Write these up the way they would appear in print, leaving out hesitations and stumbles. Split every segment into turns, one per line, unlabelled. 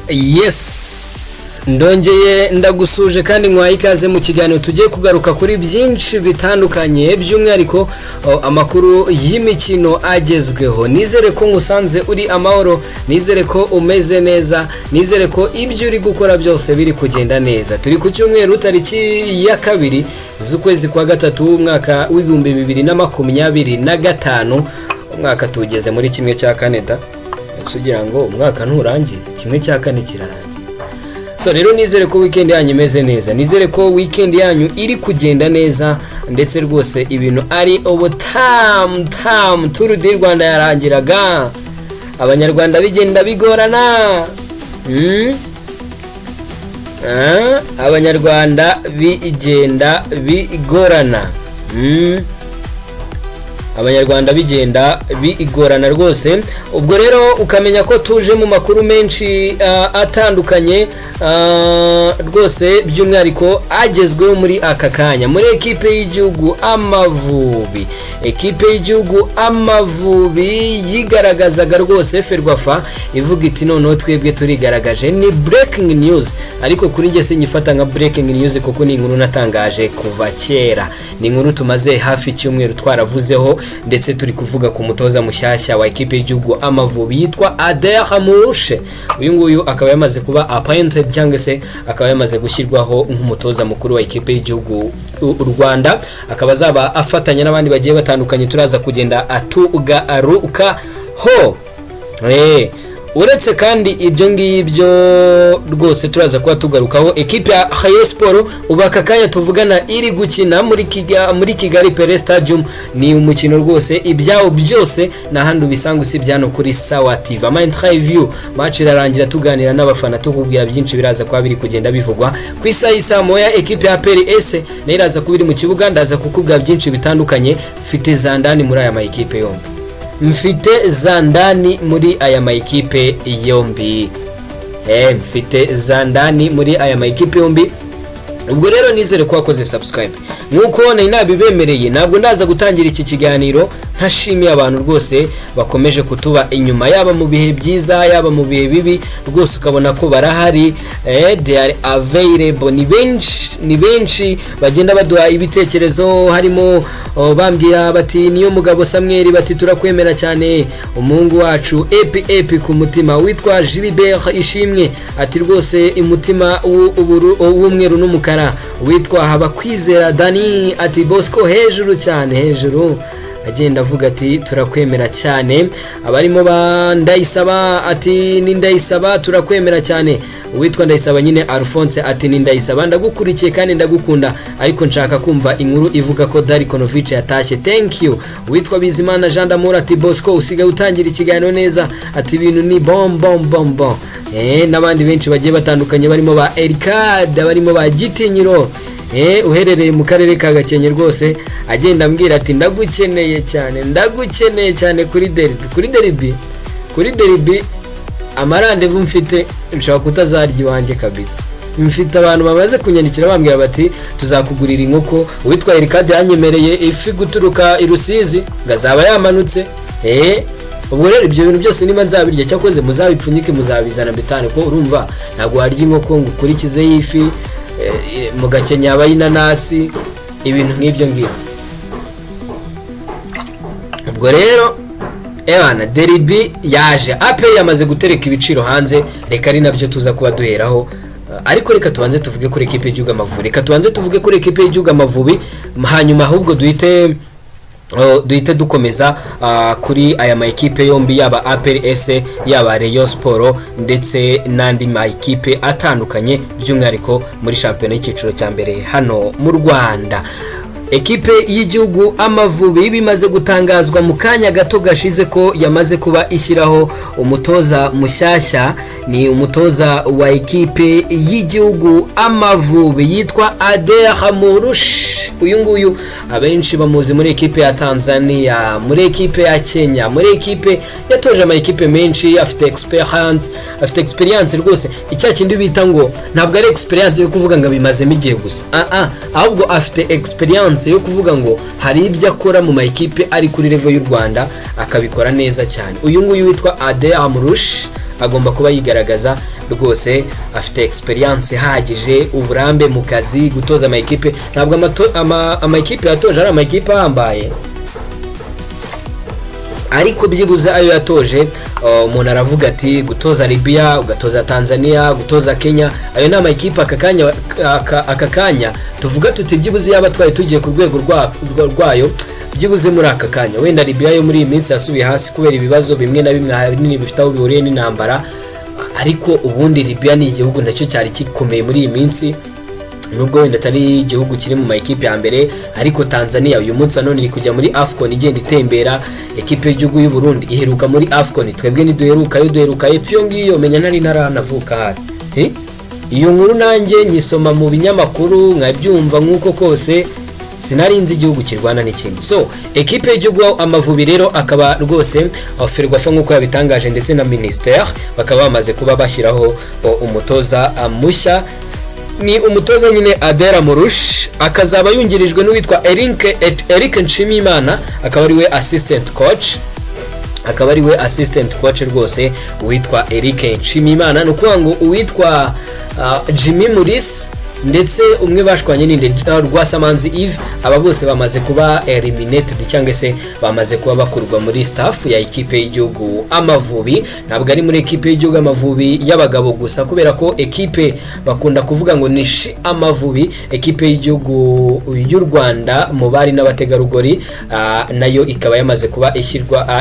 Yes, ndongeye ndagusuje kandi nkwaye ikaze mu kiganiro. Tugiye kugaruka kuri byinshi bitandukanye, by'umwihariko amakuru y'imikino agezweho. Nizere ko ngusanze uri amahoro, nizere ko umeze neza, nizere ko ibyo uri gukora byose biri kugenda neza. Turi ku cyumweru, tariki ya 2 z'ukwezi kwa 3, umwaka w'2025. Umwaka tuwugeze muri 1/4 da. Ese ugira ngo umwaka nturangiye? 1/4 kirarangiye. So rero nizere ko weekend yanyu imeze neza, nizere ko weekend yanyu iri kugenda neza, ndetse rwose ibintu ari ubutamu tamu. Tour du Rwanda yarangiraga, Abanyarwanda bigenda bigorana. Ah, Abanyarwanda bigenda bigorana. Abanyarwanda bigenda bigorana rwose. Ubwo rero ukamenya ko tuje mu makuru menshi atandukanye rwose, by'umwihariko agezweho muri aka kanya muri ekipe y'igihugu Amavubi. Ekipe y'igihugu Amavubi yigaragazaga rwose, FERWAFA ivuga iti: "Noneho twebwe turigaragaje." Ni breaking news, ariko kuri njye sinyifata nka breaking news kuko ni inkuru natangaje kuva kera. Ni inkuru tumaze hafi icyumweru twaravuzeho, ndetse turi kuvuga ku mutoza mushyashya wa ekipe y'igihugu Amavubi yitwa Adel Amrouche. Uyu nguyu akaba yamaze kuba appointed, cyangwa se akaba yamaze gushyirwaho nk'umutoza mukuru wa ekipe y'igihugu u Rwanda, akaba azaba afatanya n'abandi bagiye batandukanye turaza kugenda atugaruka ho. Uretse kandi ibyo ngibyo rwose turaza kuba tugarukaho, ekipe ya Rayon Sport ubu aka kanya tuvugana iri gukina muri Kigali Pele Stadium. Ni umukino rwose ibyawo byose nta handi ubisanga usibye hano kuri Sawa TV. Ama interview, match irarangira tuganira n'abafana, tukubwira byinshi biraza kuba biri kugenda bivugwa. Ku isaha y'isaa 1 ekipe ya APR FC nayo iraza kuba iri mu kibuga, ndaza kukubwira byinshi bitandukanye. Mfite za ndani muri aya ma ekipe yombi, mfite za ndani muri aya ma ekipe yombi, mfite za ndani muri aya ma ekipe yombi. Ubwo rero nizere ko wakoze subscribe nk'uko nari nabibemereye. Ntabwo ndaza gutangira iki kiganiro ntashimiye abantu rwose bakomeje kutuba inyuma, yaba mu bihe byiza, yaba mu bihe bibi, rwose ukabona ko barahari, they are available. Ni benshi, ni benshi bagenda baduha ibitekerezo, harimo bambwira bati: "Niyo mugabo Samweli," bati: "Turakwemera cyane umuhungu wacu, epi epi ku mutima." Witwa Gilbert Ishimwe ati: "Rwose umutima w'umweru n'umukara." Witwa Habakwizera Dani ati: "Bosco hejuru cyane, hejuru." Agenda avuga ati: "Turakwemera cyane." Abarimo ba Ndayisaba ati: "Ni Ndayisaba, turakwemera cyane." Uwitwa Ndayisaba nyine Alphonse ati: "Ni Ndayisaba, ndagukurikiye kandi ndagukunda, ariko nshaka kumva inkuru ivuga ko Darko Novic yatashye. Thank you." Uwitwa Bizimana Jean d'Amour ati: "Bosco, usigaye utangira ikiganiro neza," ati: "Ibintu ni bom bom bom bom." N'abandi benshi bagiye batandukanye, barimo ba Erikade, barimo ba Gitinyiro uherereye mu karere ka Gakenke, rwose agenda ambwira ati: "Ndagukeneye cyane, ndagukeneye cyane kuri derby, kuri derby, kuri derby." Ama rendez-vous mfite, nshobora kutazarya iwanjye kabisa. Mfite abantu bamaze kunyandikira bambwira bati: "Tuzakugurira inkoko." Uwitwa Erikade yanyemereye ifi guturuka i Rusizi ngo azaba yamanutse. Ubwo rero ibyo bintu byose niba nzabirya, cyakoze muzabipfunyike, muzabizana mbitane, ko urumva ntabwo warya inkoko ngo ukurikizeho ifi, mu Gakenke habaho inanasi, ibintu nk'ibyo ngibyo. Ubwo rero ebana, derby yaje, APR yamaze gutereka ibiciro hanze, reka ari nabyo tuza kuba duheraho. Ariko reka tubanze tuvuge kuri ekipe y'igihugu Amavubi, reka tubanze tuvuge kuri ekipe y'igihugu Amavubi, hanyuma ahubwo duhite dukomeza kuri aya ma ekipe yombi, yaba APR FC, yaba Rayon Sport, ndetse n'andi ma ekipe atandukanye, by'umwihariko muri shampiyona y'icyiciro cya mbere hano mu Rwanda. Ekipe y'igihugu Amavubi bimaze gutangazwa mu kanya gato gashize ko yamaze kuba ishyiraho umutoza mushyashya. Ni umutoza wa ekipe y'igihugu Amavubi yitwa Adel Amrouche. Uyu nguyu abenshi bamuzi muri ekipe ya Tanzania, muri ekipe ya Kenya, muri ekipe yatoje ama ekipe menshi. Afite experience, afite experience rwose. Icya kindi bita ngo ntabwo ari experience yo kuvuga ngo abimazemo igihe gusa, ah ah, ahubwo afite experience. experience yo kuvuga ngo hari ibyo akora mu ma ekipe ari kuri level y'u Rwanda, akabikora neza cyane. Uyu nguyu witwa Adel Amrouche agomba kuba yigaragaza rwose, afite experience ihagije, uburambe mu kazi, gutoza ama ekipe. Ntabwo ama ekipe yatoje ari ama ekipe ahambaye, ariko byibuze ayo yatoje, umuntu aravuga ati gutoza Libya, ugatoza Tanzania, gutoza Kenya, ayo ni amakipe aka kanya tuvuga tuti byibuze yaba twari tugiye ku rwego rwayo byibuze muri aka kanya. Wenda Libya yo muri iyi minsi yasubiye hasi kubera ibibazo bimwe na bimwe ahanini bifite aho bihuriye n'intambara, ariko ubundi Libya ni igihugu nacyo cyari gikomeye muri iyi minsi, nubwo wenda atari igihugu kiri mu ma ekipe ya mbere. Ariko Tanzania uyu munsi nanone iri kujya muri AFCON, igenda itembera. Ekipe y'igihugu y'u Burundi iheruka muri AFCON, twebwe ntiduheruka yo, duheruka epfo iyo ngiyo, menya ntari ntaranavuka hari. Iyo nkuru nanjye nyisoma mu binyamakuru nkabyumva nk'uko kose, sinari nzi igihugu kirwana n'ikindi. So ekipe y'igihugu Amavubi rero akaba rwose Ferwafa nk'uko yabitangaje ndetse na minisiteri, bakaba bamaze kuba bashyiraho umutoza mushya. Ni umutoza nyine Adel Amrouche, akazaba yungirijwe n'uwitwa Eric Nshimiyimana, akaba ari we assistant coach, akaba ari we assistant coach rwose uwitwa Eric Nshimiyimana. Ni ukuvuga ngo uwitwa Jimmy Mulisa ndetse umwe bashwanye ninde, Rwasamanzi Yves, aba bose bamaze kuba eliminated cyangwa se bamaze kuba bakurwa muri staff ya ekipe y'igihugu Amavubi. Ntabwo ari muri ekipe y'igihugu Amavubi y'abagabo gusa, kubera ko ekipe bakunda kuvuga ngo ni shi Amavubi, ekipe y'igihugu y'u Rwanda mu bari n'abategarugori, nayo ikaba yamaze kuba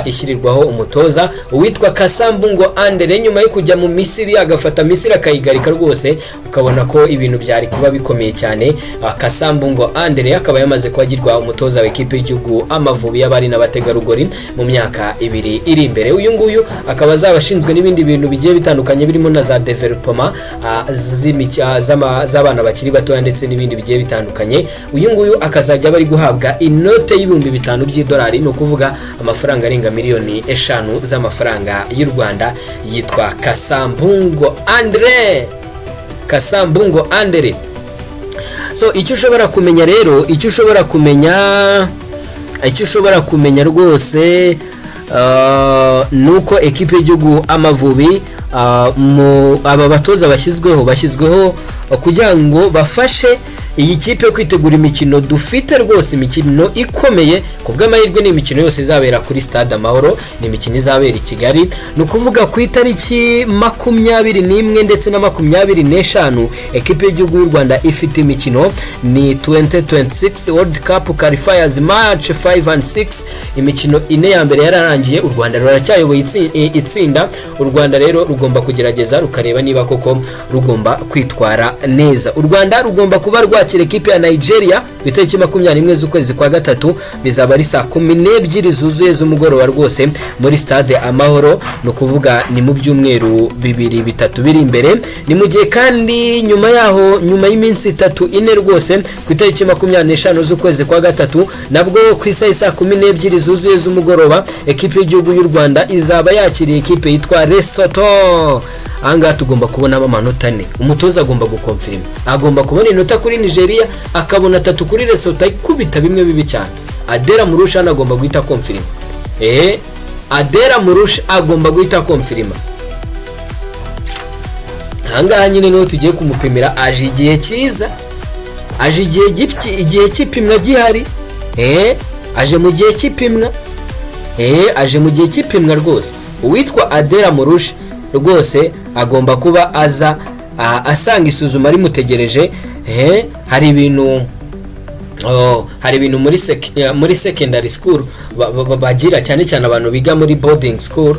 ishyirirwaho umutoza uwitwa Cassa Mbungo Andre, nyuma yo kujya mu Misiri agafata Misiri akayigarika rwose, ukabona ko ibintu byari kuba bikomeye cyane. Cassa Mbungo Andre akaba yamaze kuba agirwa umutoza wa ekipe y'igihugu Amavubi y'abari n'abategarugori mu myaka 2 iri imbere. Uyu nguyu akaba azaba ashinzwe n'ibindi bintu bigiye bitandukanye, birimo na za development z'abana bakiri batoya ndetse n'ibindi bigiye bitandukanye. Uyu nguyu akazajya aba ari guhabwa inote y'5000 by'idolari, ni ukuvuga amafaranga arenga miliyoni 5 z'amafaranga y'u Rwanda. Yitwa Cassa Mbungo Andre, Cassa Mbungo Andre. So icyo ushobora kumenya rero, icyo ushobora kumenya rwose, ni uko ekipe y'igihugu Amavubi, aba batoza bashyizweho kugira ngo bafashe iyi kipe kwitegura imikino dufite rwose, imikino ikomeye. Ku bw'amahirwe ni imikino yose izabera kuri Stade Amahoro, ni imikino izabera i Kigali. Ni ukuvuga ku itariki 21 ndetse na 25, ekipe y'igihugu y'u Rwanda ifite imikino, ni 2026 World Cup qualifiers match 5 and 6. Imikino ine ya mbere yararangiye, u Rwanda ruracyayoboye itsinda. U Rwanda rero rugomba kugerageza rukareba niba koko rugomba kwitwara neza. U Rwanda rugomba kuba rwakira ekipe ya Nigeria ku itariki 21 z'ukwezi kwa gatatu, bizaba ari saa 12 zuzuye z'umugoroba rwose muri Stade Amahoro. Ni ukuvuga ni mu byumweru 2 3 biri imbere. Ni mu gihe kandi nyuma yaho, nyuma y'iminsi 3 4 rwose, ku itariki 25 z'ukwezi kwa gatatu, nabwo ku isaha saa 12 zuzuye z'umugoroba, ekipe y'igihugu y'u Rwanda izaba yakiriye ekipe yitwa Lesotho. Ahangaha tugomba kubonamo amanota 4. Umutoza agomba gukonfirima, agomba kubona inota kuri Nigeria, akabona atatu kuri Lesotho, ikubita bimwe bibi cyane. Adel Amrouche hano agomba guhita konfirima. Adel Amrouche agomba guhita konfirima ahangaha nyine niho tugiye kumupimira. Aje igihe cyiza, aje igihe cy'ipimwa gihari. Aje mu gihe cy'ipimwa, aje mu gihe cy'ipimwa rwose. Uwitwa Adel Amrouche rwose agomba kuba aza asanga isuzuma rimutegereje. Hari ibintu muri secondary school bagira, cyane cyane abantu biga muri boarding school,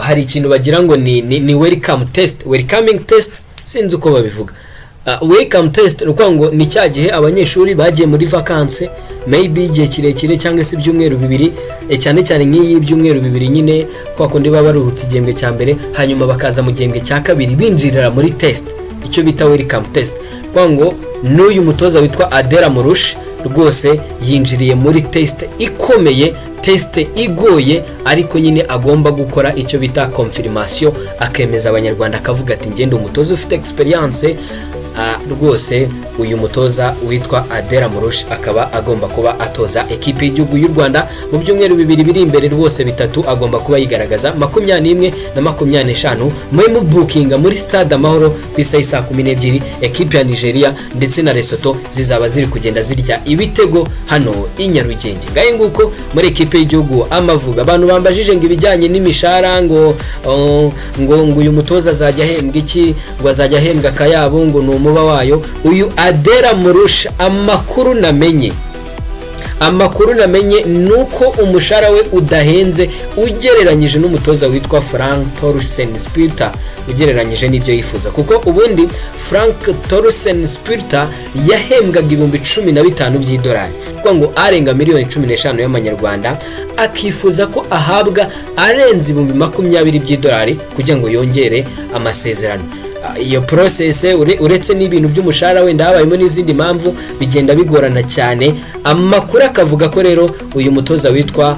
hari ikintu bagira ngo ni welcome test, welcoming test, sinzi uko babivuga. Welcome test ni ukuvuga ngo ni cya gihe abanyeshuri bagiye muri vacances, maybe igihe kirekire cyangwa se ibyumweru 2, cyane cyane nk'iyi ibyumweru 2 nyine, kwa kundi baba baruhutse igihembwe cya mbere, hanyuma bakaza mu gihembwe cya kabiri binjirira muri test, icyo bita welcome test. Kuvuga ngo n'uyu mutoza witwa Adel Amrouche rwose yinjiriye muri test ikomeye, test igoye, ariko nyine agomba gukora icyo bita confirmation, akemeza Abanyarwanda, akavuga ati ngende umutoza ufite experience. Rwose uyu mutoza witwa Adel Amrouche akaba agomba kuba atoza ekipe y'igihugu y'u Rwanda mu byumweru 2 biri imbere, rwose 3 agomba kuba yigaragaza, 21 na 25 muri mubukinga muri Stade Amahoro ku isaha y'i saa 12. Ekipe ya Nigeria ndetse na Lesotho zizaba ziri kugenda zirya ibitego hano i Nyarugenge. Ngahe nguko muri ekipe y'igihugu Amavubi. Abantu bambajije ngo ibijyanye n'imishahara, ngo oh, ngo uyu mutoza azajya ahembwa iki, ngo azajya ahembwa akayabo, ngo ni umuba wayo. Uyu Adel Amrouche, amakuru namenye ni uko umushahara we udahenze ugereranyije n'umutoza witwa Frank Torsten Spittler, ugereranyije n'ibyo yifuza, kuko ubundi Frank Torsten Spittler yahembwaga 15,000 by'idolari, kuko ngo arenga miliyoni 15 y'amanyarwanda, akifuza ko ahabwa arenze 20,000 by'idolari kugira ngo yongere amasezerano. Iyo process, uretse n'ibintu by'umushahara, wenda habayemo n'izindi mpamvu, bigenda bigorana cyane. Amakuru akavuga ko rero uyu mutoza witwa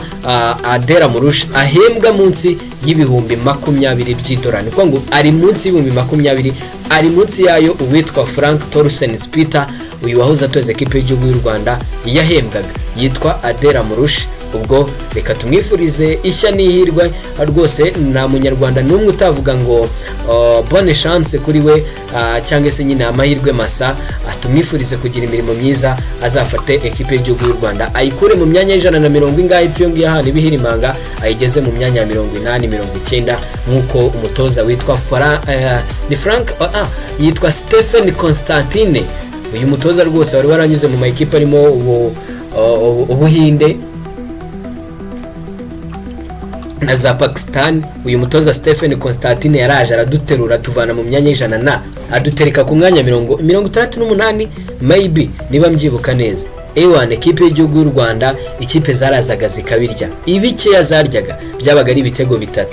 Adel Amrouche ahembwa munsi y'20,000 by'idolari, ni ukuvuga ngo ari munsi y'20,000, ari munsi yayo uwitwa Frank Torsten Spittler, uyu wahoze atoza ekipe y'igihugu y'u Rwanda, yahembwaga. Yitwa Adel Amrouche. Ubwo reka tumwifurize ishya n'ihirwe rwose. Nta munyarwanda n'umwe utavuga ngo bonne chance kuri we, cyangwa se nyine amahirwe masa. Tumwifurize kugira imirimo myiza, azafate ekipe y'igihugu y'u Rwanda ayikure mu myanya y'ijana na mirongo ingahe ipfa iyo ngiyo ahantu ibihirimanga, ayigeze mu myanya ya 80, 90, nk'uko umutoza witwa ni Frank, yitwa Stephen Constantine. Uyu mutoza rwose wari waranyuze mu ma ekipe arimo Ubuhinde na za Pakistan. Uyu mutoza Stephen Constantine yaraje araduterura, tuvana mu myanya y'ijana na adutereka ku mwanya 68 maybe, niba mbyibuka neza. Ewana, ekipe y'igihugu y'u Rwanda, ikipe zarazaga zikabirya, ibikeya zaryaga byabaga ari ibitego 3.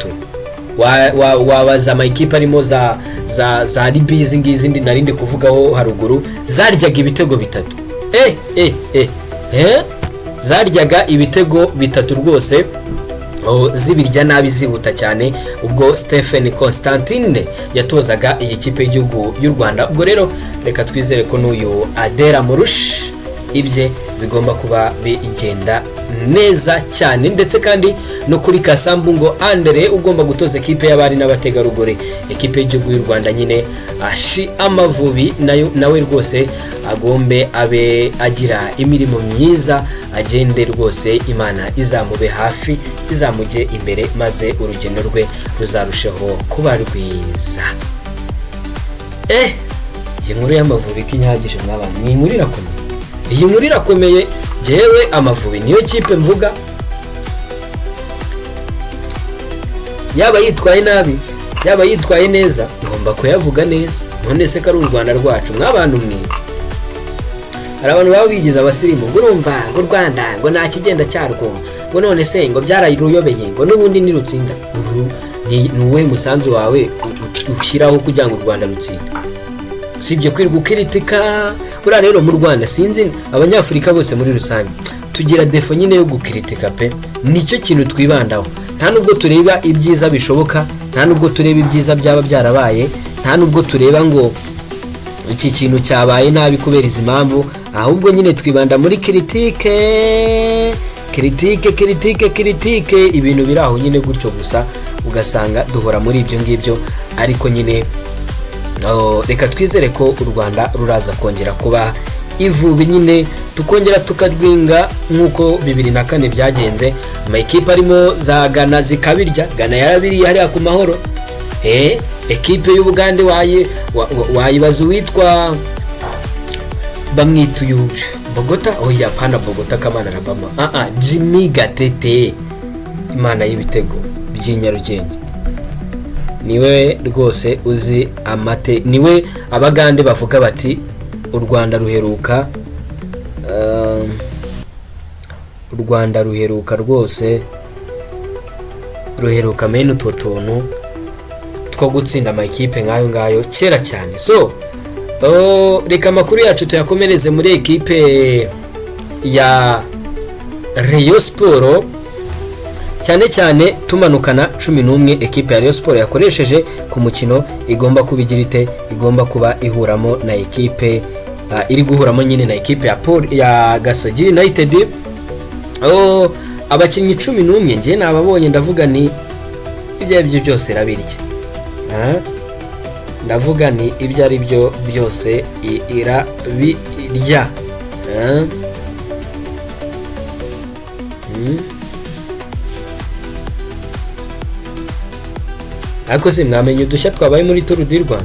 Wabaza ama ekipe arimo za Libya, izi ngizi narindi kuvugaho haruguru, zaryaga ibitego 3, zaryaga ibitego 3 rwose. Oh, zibirya nabi zihuta cyane ubwo Stephen Constantine yatozaga iyi kipe y'igihugu y'u Rwanda. Ubwo rero reka twizere ko n'uyu Adel Amrouche ibye bigomba kuba bigenda neza cyane. Ndetse kandi no kuri Cassa Mbungo Andre ugomba gutoza ekipe y'abari n'abategarugori, ekipe y'igihugu y'u Rwanda nyine ashi Amavubi, nayo nawe rwose agombe abe agira imirimo myiza, agende rwose, Imana izamube hafi, izamujye imbere, maze urugendo rwe ruzarusheho kuba rwiza. Iyi nkuru y'Amavubi ko inyahagije mw'abantu, ni inkuru irakomeye, iyi nkuru irakomeye. Jyewe Amavubi niyo kipe mvuga, yaba yitwaye nabi, yaba yitwaye neza, ngomba kuyavuga neza. None se ko ari u Rwanda rwacu mw'abantu mwe? Hari abantu baba bigize abasirimu, ngo urumva ngo u Rwanda ngo nta kigenda cyarwo, ngo none se ngo byararuyobeye, ngo n'ubundi nirutsinda. Ni uwuhe musanzu wawe ushyiraho kugira ngo u Rwanda rutsinde, usibye kwirirwa ukiritika? Buriya rero mu Rwanda, sinzi abanyafurika bose muri rusange, tugira défaut nyine yo gukiritika pe. Nicyo kintu twibandaho. Nta nubwo tureba ibyiza bishoboka, nta nubwo tureba ibyiza byaba byarabaye, nta nubwo tureba ngo iki kintu cyabaye nabi kubera izi mpamvu, ahubwo nyine twibanda muri critique, critique, critique, critique, ibintu biri aho nyine gutyo gusa, ugasanga duhora muri ibyo ngibyo. Ariko nyine, oh, reka twizere ko u Rwanda ruraza kongera kuba ivubi nyine, tukongera tukarwinga nk'uko 2004 byagenze, amakipe arimo za Ghana zikabirya. Ghana yarabiriye hariya ku Mahoro. Ekipe y'Ubugande wayibaza uwitwa, bamwita uyu Bogota, oya pana Bogota, Kamana Rabama, Jimmy Gatete, imana y'ibitego by'i Nyarugenge, niwe rwose uzi amate, niwe Abagande bavuga bati u Rwanda ruheruka, u Rwanda ruheruka rwose, ruheruka mene utwo tuntu two gutsinda amakipe nk'ayo ngayo kera cyane. So, oh, reka amakuru yacu tuyakomereze muri ekipe ya Rayon Sport. Cyane cyane tumanukana 11 ekipe ya Rayon Sport yakoresheje ku mukino igomba kuba igira ite, igomba kuba ihuramo na ekipe, iri guhuramo nyine na ekipe ya Paul ya Gasogi United. Oh, abakinnyi 11 njye nababonye, ndavuga ni ibyo ari byo byose irabirya. Ndavuga ni ibyo ari byo byose irabirya. Ariko se mwamenye udushya twabaye muri Tour du Rwanda?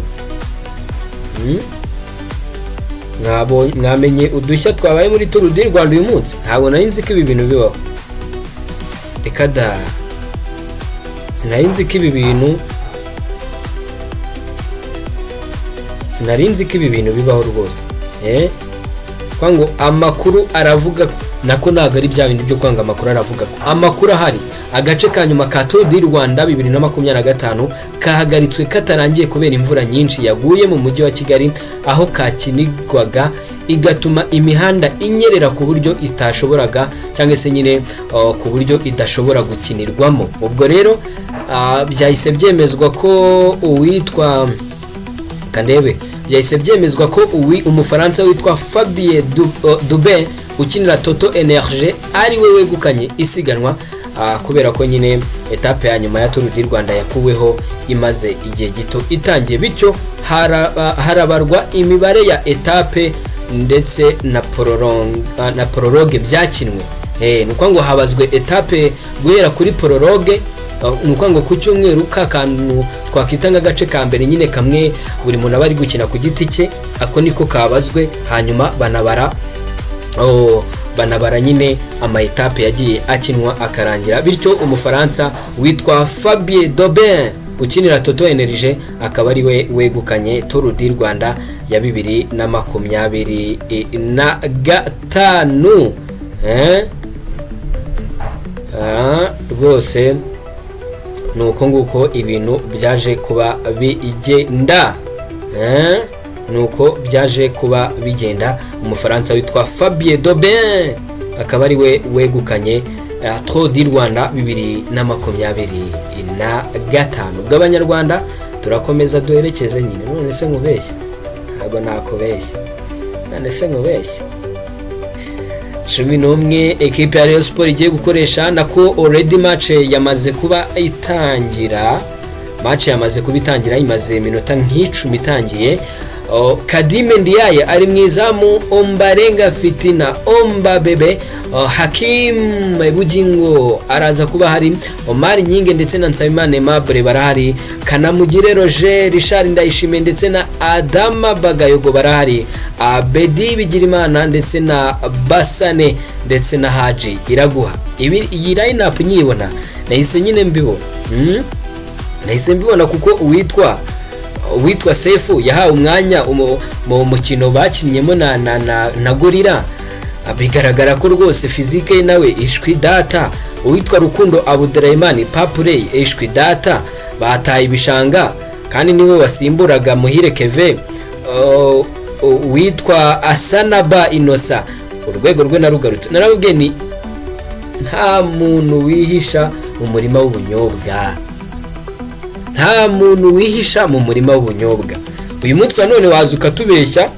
Mwamenye udushya twabaye muri Tour du Rwanda uyu munsi? Ntabwo nari nzi ko ibi bintu bibaho. Reka da, sinari nzi ko ibi bintu, sinari nzi ko ibi bintu bibaho rwose. Kwa ngo amakuru aravuga, nako ntabwo ari bya bindi byo kwanga amakuru, aravuga ko amakuru ahari, agace ka nyuma ka Tour du Rwanda 2025 kahagaritswe katarangiye kubera imvura nyinshi yaguye mu mujyi wa Kigali aho kakinirwaga, igatuma imihanda inyerera ku buryo itashoboraga, cyangwa se nyine ku buryo idashobora gukinirwamo. Ubwo rero byahise byemezwa ko uwitwa Kandebe, byahise byemezwa ko Umufaransa witwa Fabien Dubin ukinira Total Energy ari we wegukanye isiganwa, kubera ko nyine etape ya nyuma ya Tour du Rwanda yakuweho imaze igihe gito itangiye. Bityo harabarwa imibare ya etape ndetse na prologue byakinwe. Ni ukuvuga ngo habazwe etape guhera kuri prologue, ni ukuvuga ngo ku cyumweru ka kantu twakwita nk'agace ka mbere nyine kamwe buri muntu aba ari gukina ku giti cye, ako niko kabazwe. Hanyuma banabara, banabara nyine ama etape yagiye akinwa akarangira. Bityo Umufaransa witwa Fabien Dobin ukinira Total Energy akaba ari we wegukanye Tour du Rwanda ya 2025. Rwose ni uko nguko ibintu byaje kuba bigenda. Ni uko byaje kuba bigenda. Umufaransa witwa Fabien Dobin akaba ari we wegukanye Tour du Rwanda 2025. Ubwo Abanyarwanda turakomeza duherekeze nyine. None se nkubeshye? Ntabwo nakubeshye. None se nkubeshye? 11 ekipe ya Rayon Sport igiye gukoresha, nako already match yamaze kuba itangira, match yamaze kuba itangira, imaze iminota nk'icumi itangiye. Kadime Ndiaye ari mu izamu, Ombarenga Fitina, Omba Bebe, Hakim Bugingo araza kuba hari, Omar Nyinge ndetse na Nsabimana Aimable barahari, Kanamugire Roger, Richard Ndayishimiye ndetse na Adama Bagayogo barahari, Abedi Bigirimana ndetse na Basane ndetse na Haji Iraguha. Ibi iyi line up nyibona nahise nyine mbibona, Nahise mbibona kuko uwitwa Sefu yahawe umwanya mu mukino bakinnyemo na Gorilla, bigaragara ko rwose physique ye nawe ishwi data. Uwitwa Rukundo Abudurahimani Papurey, ishwi data, bataye ibishanga kandi niwe wasimburaga Muhire Keve. Uwitwa Asanaba Inosa, urwego rwe narugarutse, narababwiye ni nta muntu wihisha mu murima w'ubunyobwa, nta muntu wihisha mu murima w'ubunyobwa. Uyu munsi wa none waza ukatubeshya,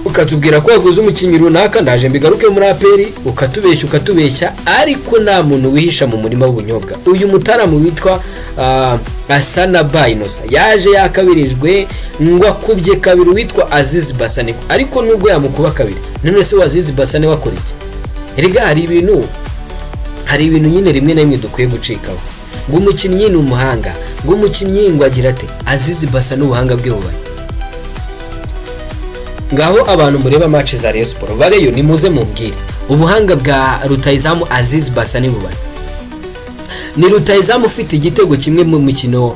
ukatubwira ko waguze umukinnyi runaka, ndaje mbigaruke muri APR, ukatubeshya ukatubeshya, ariko nta muntu wihisha mu murima w'ubunyobwa. Uyu mutaramu witwa Asana Inosa yaje yakabirijwe ngo akubye kabiri witwa Azizi Basane, ariko nubwo yamukuba kabiri, none se Azizi Basane wakora iki? Erega hari ibintu nyine rimwe na rimwe dukwiye gucikaho, ngo umukinnyi ni umuhanga, ngo umukinnyi ngo agira ate. Azizi Basane ubuhanga bwe bubaye ngaho. Abantu mureba match za Rayon Sport bareyo, nimuze mumbwire ubuhanga bwa rutayizamu Aziz Basane bubaye. Ni rutayizamu ufite igitego kimwe mu mikino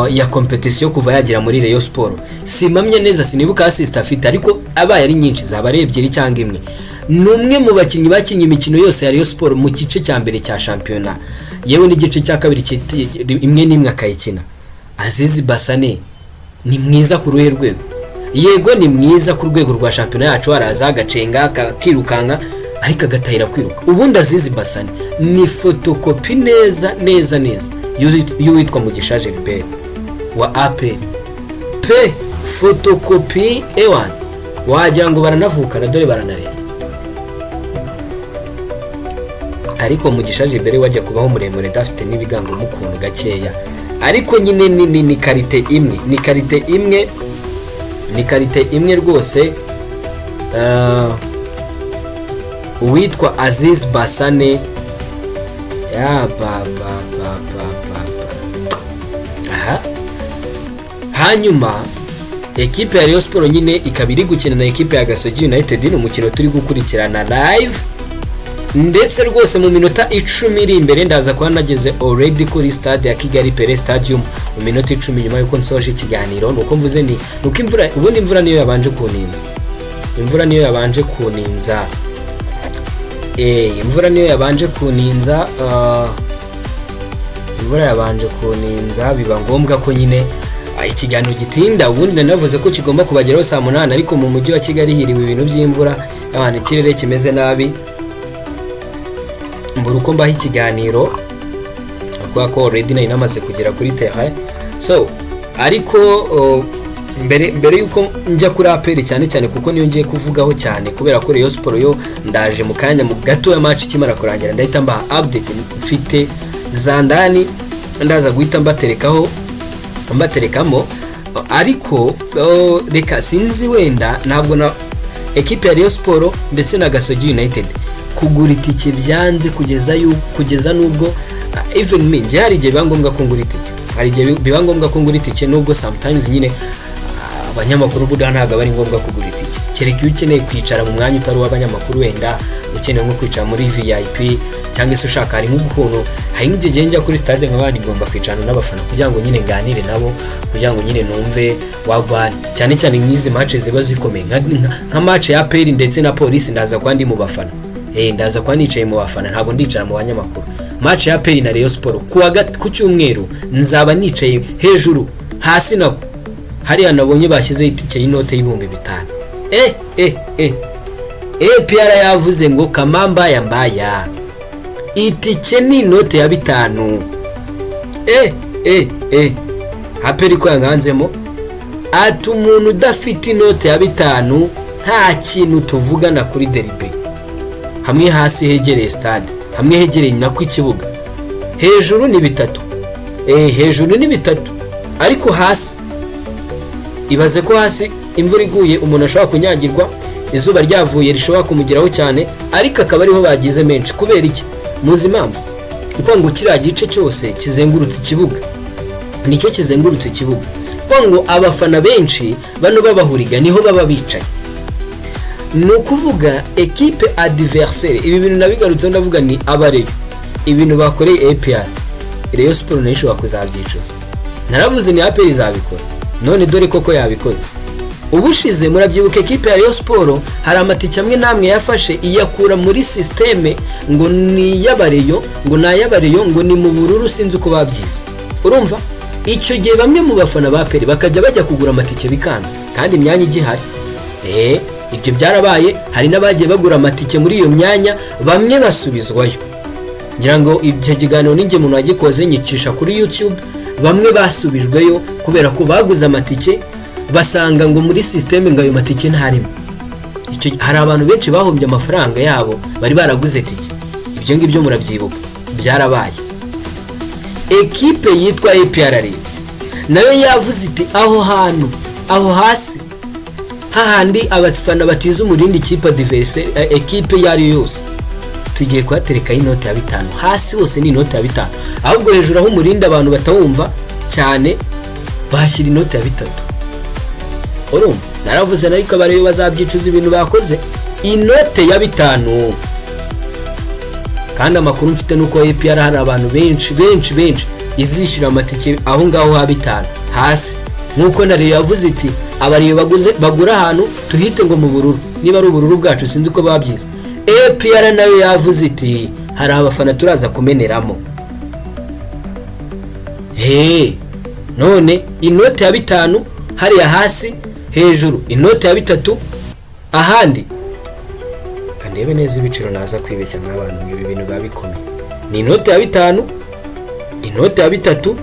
ya competition kuva yagera muri Rayon Sport. Simamye neza, sinibuka assist afite, ariko abaye ari nyinshi zaba ari ebyiri cyangwa imwe. Ni umwe mu bakinnyi bakinnye imikino yose ya Rayon Sport mu gice cya mbere cya shampiyona, yewe n'igice cya kabiri imwe n'imwe akayikina. Aziz Basane ni mwiza ku ruhe rwego? Yego, ni mwiza ku rwego rwa shampiyona yacu, araza agacenga, akirukanka, Ariko agatahira kwiruka. Ubundi Azizi Basane ni fotokopi neza neza neza y'uwitwa Mugisha Gilbert wa APR pe, fotokopi ewan, wagira ngo baranavukana, dore baranareba. Ariko Mugisha Gilbert wajya kubaho muremure, adafite n'ibigango mu kuntu gakeya, ariko nyine ni qualité imwe, ni qualité imwe, ni qualité imwe rwose. Uwitwa Aziz Basane ya ba ba ba ba ba ba aha. Hanyuma ekipe ya Rayon Sport nyine ikaba iri gukina na ekipe ya Gasogi United. Ni umukino turi gukurikirana live, ndetse rwose mu minota 10 iri imbere ndaza kuba nageze already kuri stade ya Kigali Pele Stadium, mu minota 10 nyuma y'uko nsoje ikiganiro. Nuko mvuze ni nuko imvura, ubundi imvura niyo yabanje kuninza, imvura niyo yabanje kuninza, imvura niyo yabanje kuninza, imvura yabanje kuninza, biba ngombwa ko nyine ikiganiro gitinda. Ubundi nanavuze ko kigomba kubageraho saa 8, ariko mu mujyi wa Kigali hiriwe ibintu by'imvura, abantu ikirere kimeze nabi, mbura uko mbaho ikiganiro kubera ko already nari namaze kugera kuri terrain. So ariko mbere yuko njya kuri APR cyane cyane, kuko niyo ngiye kuvugaho cyane, kubera ko Rayon Sport yo ndaje mu kanya mu gato ya match ikimara kurangira, ndahita mbaha update mfite za ndani, ndaza guhita mbaterekaho, mbaterekamo. Ariko reka sinzi, wenda ntabwo na ekipe ya Rayon Sport ndetse na Gasogi United kugura itike byanze kugeza nubwo even me, njye hari igihe biba ngombwa ko ngura itike, hari igihe biba ngombwa ko ngura itike, nubwo sometimes nyine abanyamakuru burya ntabwo aba ari ngombwa kugura itike, kereka iyo ukeneye kwicara mu mwanya utari uw'abanyamakuru, wenda ukeneye nko kwicara muri VIP, cyangwa se ushaka, hari nk'ukuntu, hari nk'igihe njya kuri stade nkaba ngomba kwicarana n'abafana kugira ngo nyine nganire nabo, kugira ngo nyine numve wagwan, cyane cyane nk'izi match ziba zikomeye nka match ya APR ndetse na Polisi, ndaza kuba ndi mu bafana, ndaza kuba nicaye mu bafana, ntabwo ndicara mu banyamakuru. Match ya APR na Rayon Sport ku cyumweru nzaba nicaye hejuru, hasi nako hariya nabonye bashyizeho itike y'inote y'5000. APR yavuze ngo kamamba mbaya, itike ni inote ya 5. APR ko yanganzemo ati umuntu udafite inote ya 5 nta kintu tuvugana kuri derby. Hamwe hasi hegereye stade, hamwe hegereye nako ikibuga, hejuru ni 3, hejuru ni 3, ariko hasi ibaze ko hasi imvura iguye umuntu ashobora kunyagirwa, izuba ryavuye rishobora kumugeraho cyane, ariko akaba ariho bagize menshi. Kubera iki? Muzi impamvu? Kuko ngo kiriya gice cyose kizengurutse ikibuga, nicyo kizengurutse ikibuga, kuko ngo abafana benshi bano b'abahuriga niho baba bicaye. Ni ukuvuga ekipe adversaire, ibi bintu nabigarutseho, ndavuga ni abareyo ibintu bakoreye APR, Rayon Sport nayo ishobora kuzabyicuza. Naravuze ni APR izabikora, none dore koko yabikoze. Ubushize murabyibuka, ekipe ya Rayon Sport hari amatike amwe n'amwe yafashe iyakura muri système, ngo ni iy'abareyo, ngo ni ay'abareyo, ngo ni mu bururu, sinzi uko babyize. Urumva icyo gihe bamwe mu bafana ba APR bakajya bajya kugura amatike bikanga kandi imyanya igihari. Ibyo byarabaye, hari n'abagiye bagura amatike muri iyo myanya, bamwe basubizwayo. Ngira ngo icyo kiganiro ninjye muntu wagikoze, nyicisha kuri YouTube. Bamwe basubijweyo kubera ko baguze amatike basanga ngo muri système ngo ayo matike ntarimo. Hari abantu benshi bahombye amafaranga yabo bari baraguze tike. Ibyo ngibyo murabyibuka, byarabaye. Ekipe yitwa APR nayo yavuze iti aho hantu, aho hasi hahandi abafana batiza umurindi ikipe adverse, ekipe iyo ari yo yose, tugiye kuhaterekaho inoti ya 5. Hasi hose ni inoti ya 5, ahubwo hejuru aho umurindi abantu batawumva cyane bashyira inoti ya 3. Urumva naravuze, ariko abareba bazabyicuza ibintu bakoze, inote ya 5. Kandi amakuru mfite nuko APR hari abantu benshi benshi benshi izishyura amatike aho ngaho ha 5 hasi, nk'uko na Rayon yavuze iti abariyo bagura ahantu tuhite ngo mu bururu, niba ari ubururu bwacu, sinzi uko babyize. APR nayo yavuze iti hari abafana turaza kumeneramo. He none inote ya 5 hariya hasi, hejuru inote ya 3, ahandi. Ndebe neza ibiciro, naza kwibeshya mw'abantu. Ibi bintu biba bikomeye. Ni inote ya 5, inote ya 3.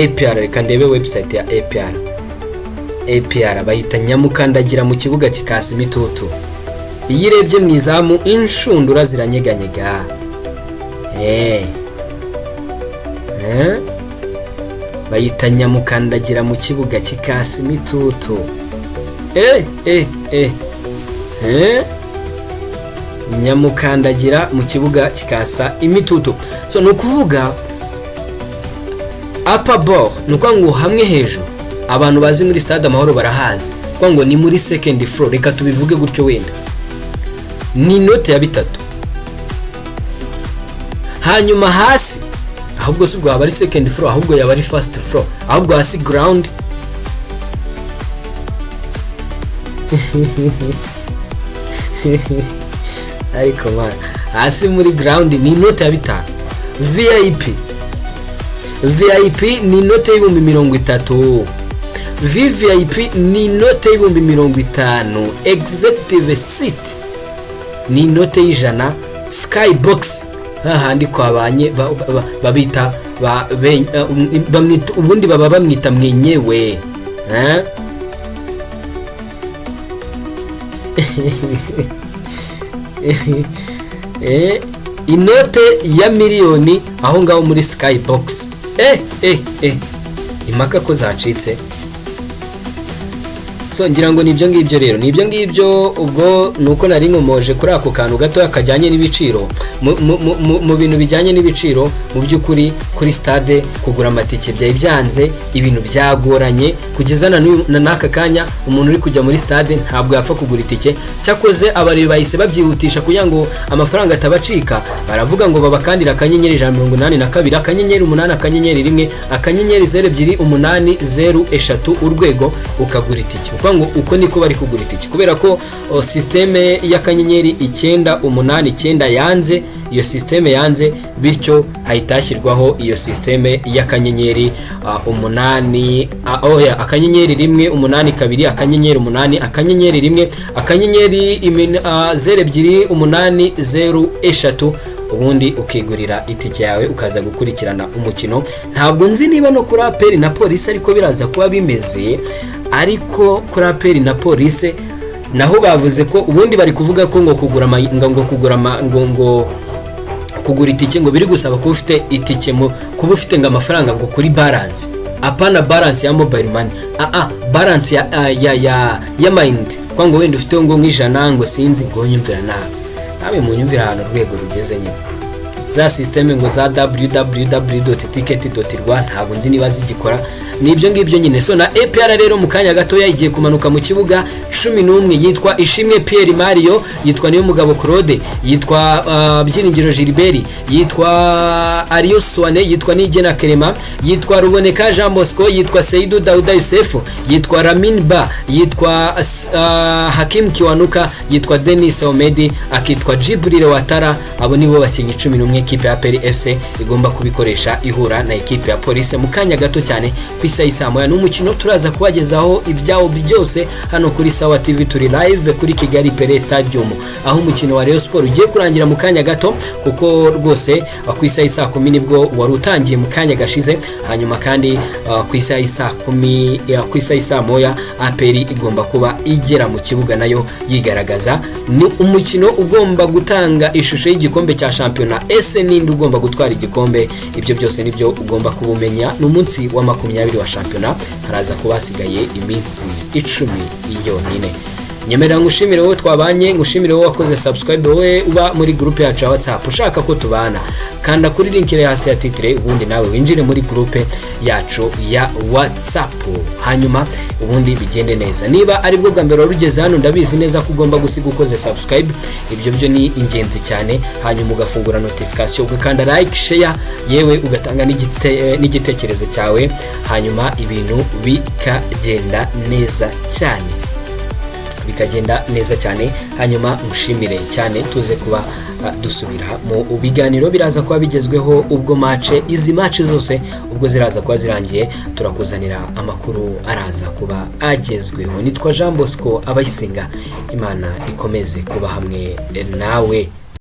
APR, reka ndebe website ya APR. APR bayita nyamukandagira mu kibuga kikasa imitutu. Iyo urebye mu izamu inshundura ziranyeganyega. Bayita nyamukandagira mu kibuga kikasa imitutu. Nyamukandagira mu kibuga kikasa imitutu. So ni ukuvuga upper bowl, ni ukuvuga ngo hamwe hejuru, abantu bazi muri Stade Amahoro barahazi, kuvuga ngo ni muri second floor, reka tubivuge gutyo wenda, ni inote ya 3. Hanyuma hasi, ahubwo si ubwo haba ari second floor, ahubwo yaba ari first floor, ahubwo hasi ground. Ariko man, hasi muri ground ni inote ya 5. VIP, VIP ni inote y'30,000. VVIP ni inote y'50,000. Executive seat ni inote y'100. Skybox, hahandi kwabanye babita bamwita, ubundi baba bamwita mwenyewe, eh? Inote ya 1,000,000 aho ngaho muri skybox. Impaka ko zacitse. So ngira ngo nibyo ngibyo rero, nibyo ngibyo. Ubwo ni uko nari nkomoje kuri ako kantu gatoya kajyanye n'ibiciro. Mu bintu bijyanye n'ibiciro, mu by'ukuri kuri stade kugura amatike byari byanze, ibintu byagoranye kugeza na n'aka kanya. Umuntu uri kujya muri stade ntabwo yapfa kugura itike. Cyakoze abareba bahise babyihutisha kugira ngo amafaranga atabacika. Baravuga ngo babakandira *182 *8 *1 *008003 urwego, ukagura itike. Ukuvuga ngo uko niko bari kugura itike, kubera ko système y'*989 yanze, iyo système yanze, bityo hahita hashyirwaho iyo système y'akanyenyeri 8, oya, *182 *8 *1 *0280003, ubundi ukigurira itike yawe ukaza gukurikirana umukino. Ntabwo nzi niba no kuri APR na Polisi ariko biraza kuba bimeze, ariko kuri APR na Polisi naho bavuze ko ubundi bari kuvuga ko ngo kugura ngo kugura ngo kugura itike ngo biri gusaba kuba ufite itike, mu kuba ufite ngo amafaranga ngo kuri balance, apana balance ya mobile money, balance ya mind, kwa ngo wenda ufite ngo nk'ijana, ngo sinzi, ngo nyumvira nawe, nawe munyumvira ahantu urwego rugeze nyine. Za système ngo za www.ticket.rwa ntabwo nzi niba zigikora. Ni ibyo ngibyo nyine. So na APR rero mu kanya gatoya igiye kumanuka mu kibuga 11. Yitwa Ishimwe Pierre Mario, yitwa Niyomugabo Claude, yitwa Byiringiro Gilbert, yitwa Ario Swane, yitwa Nigena Kerema, yitwa Ruboneka Jean Bosco, yitwa Seydou Dauda Yusef, yitwa Ramin Ba, yitwa Hakim Kiwanuka, yitwa Denis Omedi, akitwa Djibril Watara. Abo nibo bakinnyi 11 ekipe ya APR FC igomba kubikoresha ihura na ekipe ya Police mu kanya gato cyane ku isaha y'i 1:00. Ni umukino turaza kubagezaho ibyawo byose hano kuri Sawa TV. Turi live kuri Kigali Pele Stadium, aho umukino wa Rayon Sport ugiye kurangira mu kanya gato, kuko rwose ku isaha y'i 10:00 nibwo wari utangiye mu kanya gashize. Hanyuma kandi ku isaha y'i 10:00, ku isaha y'i 1:00 APR igomba kuba igera mu kibuga nayo yigaragaza. Ni umukino ugomba gutanga ishusho y'igikombe cya shampiyona. Ese ninde ugomba gutwara igikombe? Ibyo byose nibyo ugomba kubumenya. Ni umunsi wa 20 wa shampiyona, haraza kuba hasigaye iminsi 10 yonyine. Nyemerera ngushimire wowe twabanye, ngushimire wowe wakoze subscribe, wowe uba muri groupe yacu ya WhatsApp. Ushaka ko tubana, kanda kuri link iri hasi ya titre, ubundi nawe winjire muri groupe yacu ya WhatsApp, hanyuma ubundi bigende neza. Niba ari bwo bwa mbere wari ugeze hano, ndabizi neza ko ugomba gusiga ukoze subscribe, ibyo byo ni ingenzi cyane, hanyuma ugafungura notification, ugakanda like, share, yewe ugatanga n'igitekerezo cyawe, hanyuma ibintu bikagenda neza cyane. Bikagenda neza cyane. Hanyuma mushimire cyane, tuze kuba dusubira mu biganiro biraza kuba bigezweho ubwo match, izi match zose ubwo ziraza kuba zirangiye, turakuzanira amakuru araza kuba agezweho. Nitwa Jean Bosco Abayisenga. Imana ikomeze kuba hamwe nawe.